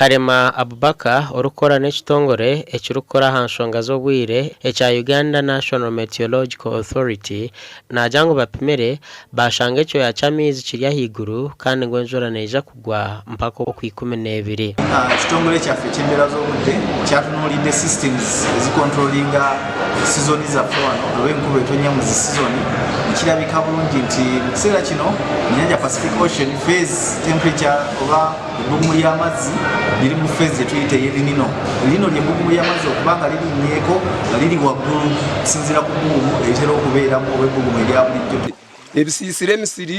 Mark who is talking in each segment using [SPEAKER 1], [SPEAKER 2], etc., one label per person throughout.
[SPEAKER 1] Kalema Abubaker orikukora n'ekitongore ekirikukora aha nshonga z'obwire ekya Uganda National Meteorological Authority naagira ngu bapimire baashanga ekyoya ky'amaizi kiri ahaiguru kandi ngu enjura neija kugwa mpaka Okwikumineebiri.
[SPEAKER 2] Ekitongore kyaffe eky'embeera z'obudde kyatunuulidde systems ezikontrolinga sizoni zaffe wano oba enkuba etonnya mu zi sizoni nekirabika bulungi nti mu kiseera kino enyanja Pacific Ocean phase temperature oba ebbugumu ly'amazzi liri mu phase gyetuyita ey'elinino. Elino ly'ebbugumu ly'amazzi okuba nga lirinnyeko nga liri waggulu okusinziira ku bbugumu eritera okubeeramu oba ebbugumu erya bulijjo.
[SPEAKER 3] Ebisiisire emisiri,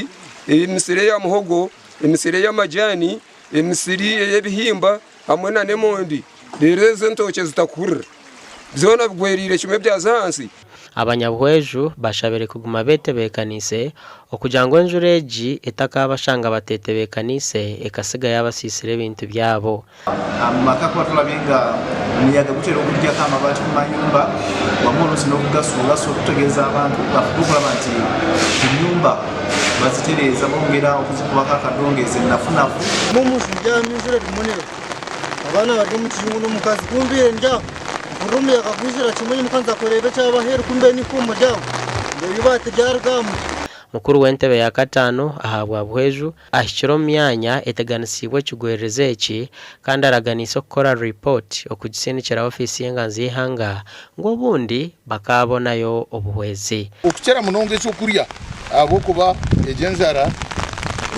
[SPEAKER 3] emisiri eya muhogo, emisiri ey'amajaani, emisiri ey'ebihimba hamwe nana emondi, reero ezo entookye zitakuhurira. Byona bigwereire kimwe byaza ahansi.
[SPEAKER 1] Abanyabuhweju bashabire kuguma betebeekaniise okugira ngu enjura egi etakaabashanga bateetebeekaniise ekasiga yaabasiisira ebintu byabo.
[SPEAKER 2] Omu maka kuba turabye nga omuyaga gutera okugyako amabaati ku mayumba wamu oluusi n'okugasuula so tutegeeza abantu bafube okulaba nti enyumba bazitereeza bongera okuzikubako akadongeezi enafunafu.
[SPEAKER 4] Omu nju ndyami enjura erimu neegwa, abaana bari omu kiyungu n'omukazi ku mbaire ndi aho mpurira omuyaga gwizira kimwe nyimuka nza kureeba ekyaba aheeru ku mbaire nihika omu muryango ndeeba eibaati ryaruga aha mutwe.
[SPEAKER 1] Mukuru w'entebe ya kataano ahabwa Buhweju Ahikire omu myanya eteganisiibwe ekigwererezi eki kandi araganiise okukora ripooti okugisindikira ofiisi y'enganzi y'eihanga ngu obundi bakaabonayo obuhwezi.
[SPEAKER 5] Okukira munonga eky'okurya ahabw'okuba egyo enjara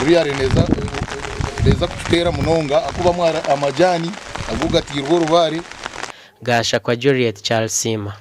[SPEAKER 5] really neeza kututeera munonga ahakuba amwe amajani ago gatiirwe orubaare.
[SPEAKER 1] Gashakwa Juliet Charles Siima.